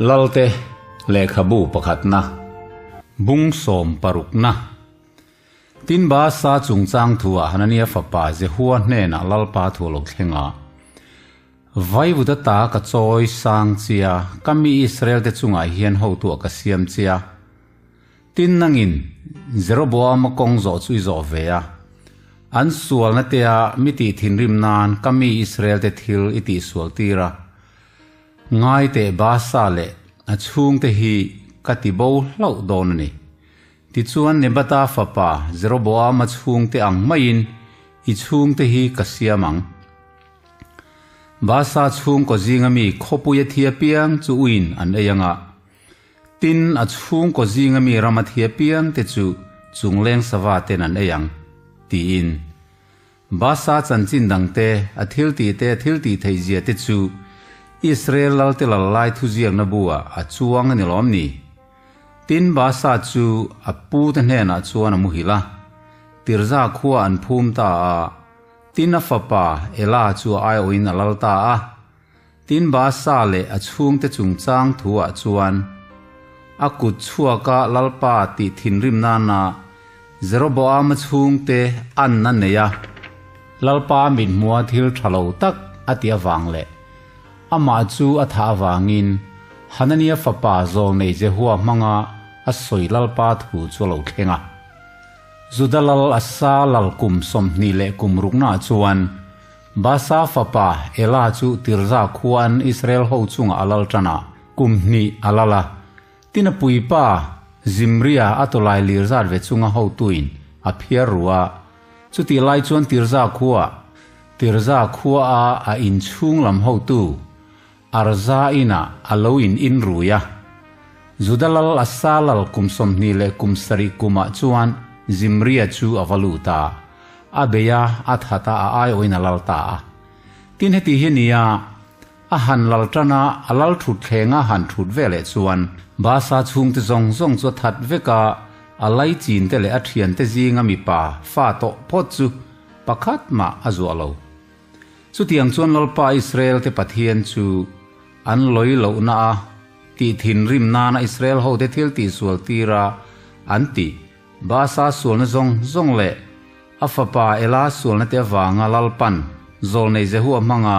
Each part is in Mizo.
Lalte lehkhabu pakhatna, bung sawm parukna. Tin Baasa chungchang thuah Hanania fapa Jehua hnenah Lalpa thu a lo thleng a, Vaivuta ta ka chawi sang chia, ka mi Israel-te chungah hian hotuah ka siam chia. Tin nangin Jeroboama kawng zawh chu i zawh ve a, an sualna tea mi tih thinrim nan ka mi Israel-te thil i tihsual tir a. Ngai teh Baasa leh a chhungte hi ka ti bo hlauh dawn a ni. Tichuan Nebata fapa Jeroboama chhungte ang maiin i chhungte hi ka siam ang. Baasa chhungkaw zinga mi khawpui a thi apiang chu uiin an ei ang a, tin a chhungkaw zinga mi ram a thi apiang te chu chungleng sava ten an ei ang, tiin. Baasa chanchin dangte, a thiltih te, a thiltih theihzia te chu Israel lalte lal lai thuziakna buah a chuang a ni lawm ni? Tin, Baasa chu a pute hnenah chuan a muhil a, Tirza khua an phum ta a, tin a fapa Ela chu a aiawhin a lal ta a. Tin, Baasa leh a chhungte chungchang thuah chuan a kut chhuaka Lalpa tih thinrim nana Jeroboama chhungte anna nei a, Lalpa mithmua thil tha lo tak a ti avang leh amah chu a thah avangin Hanania fapa zawlnei Jehua hmanga a sawi Lalpa thu chu a lo thleng a. Juda lal Asa lal kum 20 leh kum ruknaah chuan Baasa fapa Ela chu Tirza khuan Israel ho chungah a lal tan a, kum hnih a lal a. Tin a puipa Zimria a tawlai lir zat ve chunga hotuin a phiar ru a. Chutih lai chuan Tirza khua, Tirza khua a a inchhung lam hotu Arza inah a lo in in rui a. Juda lal Asa lal kum 20 leh kum sarih kumah chuan Zimria chu a va lut a, a bei a, a that a, a aiawhin a lal ta a. Tin heti hi nia, a han lal tan a, a lal thut thleng a han thut ve leh chuan Baasa chhungte zawng zawng chu a that vek a, a laichin te leh a thiante zinga mipa fa tawh phawt chu pakhat mah a zuah lo. Chutiang chuan Lalpa Israel-te Pathian chu an lawi lohna a tih thinrim nana Israel hote thil tihsual tira an tih Baasa sualna zawng zawng leh a fapa Ela sualna te avanga Lalpan zawlnei Jehua hmanga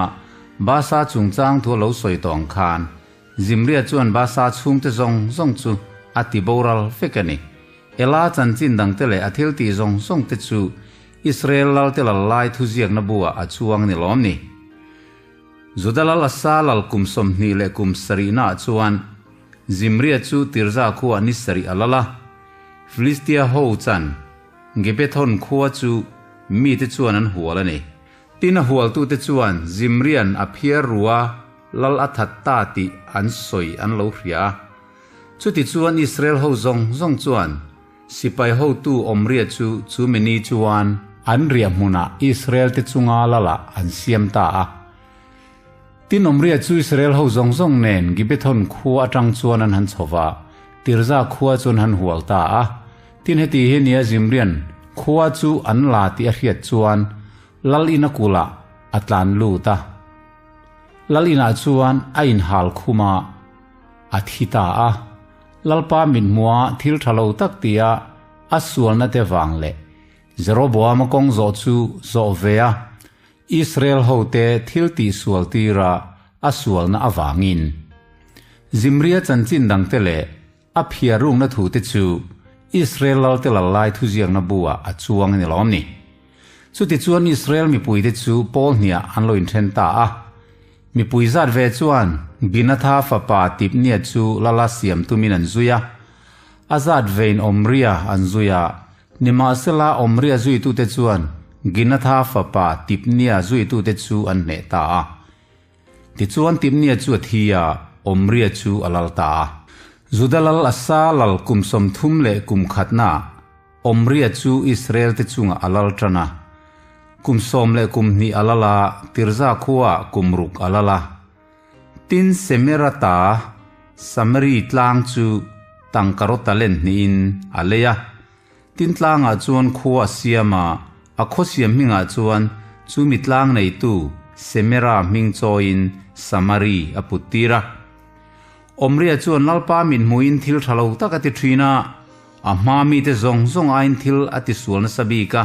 Baasa chungchang thu a lo sawi tawh ang khan Zimria chuan Baasa chhungte zawng zawng chu a ti boral vek a ni. Ela chanchin dangte leh a thil tih zawng zawng te chu Israel lalte lal lai thuziakna buah a chuang ni lawm ni. Juda lal Asa lal kum 20 leh kum sarihnaah chuan Zimria chu Tirza khuaah ni sarih a lal a. Filistia ho chan Gibethon khua chu mite chuan an hual a ni. Tin a hualtute chuan Zimrian a phiar rua lal a that ta tih an sawi an lo hria a. Chutichuan Israel ho zawng zawng chuan Sipai hotu Omria chu chu mini chuan an riah hmunah Israel-te chunga lalah an siam ta a. Tin Omria chu Israel ho zawng zawng nen Gibethon khua atang chuan an han chho va, Tirza khua chu an han hual ta a. Tin heti hi nia Zimrian khua chu an la tih a hriat chuan lal ina kulah a tlan lut a. Lal inah chuan a inhal khum a, a thi ta a. Lalpa mithmua thil tha lo tak tia a sualna te vang leh Jeroboama kawng zawh chu zawh ve a, Israel hote thil tihsual tira a sualna avangin. Zimria chanchin dangte leh a phiar rukna thute chu Israel lalte lal lai thuziakna buah a chuang a ni lawm ni. Chutichuan Israel mipuite chu pawl hniah an lo inthen ta a. Mipui zat ve chuan Ginatha fapa Tibnia chu lala siam tumin an zui a. A zat vein Omria an zui a. Nimahsela Omria zuitute chuan Ginatha fapa Tibnia zuitute chu an hneh ta a. Tichuan Tibnia chu a thi a, Omria chu a lal ta a. Juda lal Asa lal kum 30 leh kum khatnaah Omria chu Israel-te chungah a lal tan a. Kum sawm leh kum hnih a lal a, Tirza khuaah kum ruk a lal a. Tin Semerata, Samari tlang chu tangkaraw talent hnihin a lei a. Tin tlangah chuan khua a siam a, a khaw siam hmingah chuan chumi tlang neitu Semera hming chawiin Samari a put tir a. Omria chuan Lalpa mit hmuhin thil tha lo tak a ti thin a, a hma mite zawng zawng aiin thil a ti sual nasa bik a.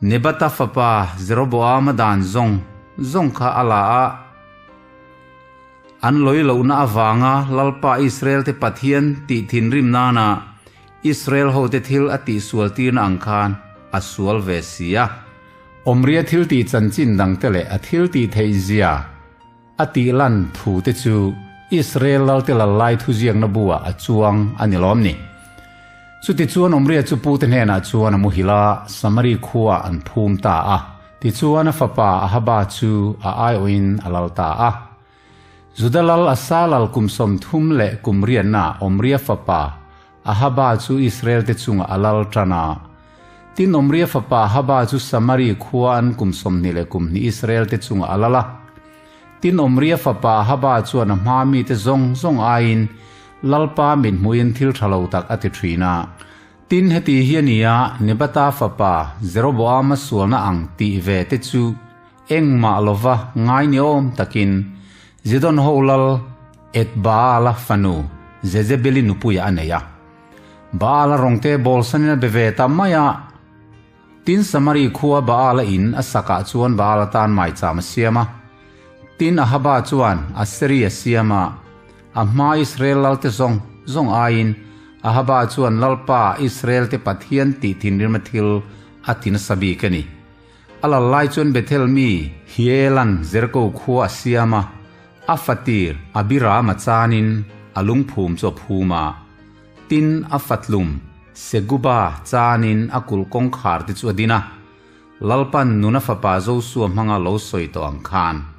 Nebata fapa Jeroboama dan zawng zawng kha a la a. An lawi lohna avanga Lalpa Israelte Pathian tih thinrim nana Israel hote thil a tihsual tirna ang khan a sual ve si a. Omria thil tih chanchin dangte leh a thil tih theih zia a tih lan thu te chu Israel lalte lal lai thuziakna buah a chuang a ni lawm ni. Chutichuan Omria chu pute hnenah chuan a muhil a, Samari khuaah an phum ta a. Tichuan a fapa Ahaba chu a aiawhin a lal ta a. Juda lal Asa lal kum 30 leh kum riatnaah Omria fapa Ahaba chu Israel-te chungah a lal tan a. Tin Omria fapa Ahaba chu Samari khua an kum 20 leh kum hnih Israel-te chungah a lal a. Tin Omria fapa Ahaba chuan a hma mite zawng zawng aiin Lalpa mithmuhin thil tha lo tak a ti thin a. Tin, heti hi a ni a, Nebata fapa Jeroboama sualna ang tih ve te chu engmah lova ngai ni awm takin Zidon ho lal Ethbaala fanu Jezebeli nupuia a nei a. Baala rawngte bawlsanin a be ve ta mai a. Tin, Samari khua Baala in a sakah chuan Baala tan maicham a siam a. Tin, Ahaba chuan Aseri a siam a. A hma Israel lalte zawng zawng aiin Ahaba chuan Lalpa Israelte Pathian tih thinrimna thil a ti nasa bik a ni. A lal lai chuan Bethel mi Hielan Jeriko khua a siam a, a fatir Abirama chanin a lungphum chu a phum a. Tin, a fatlum Seguba chanin a kulh kawngkhar te chu a din a. Lalpan nuna fapa Josua hmanga lo sawi tawh ang khan.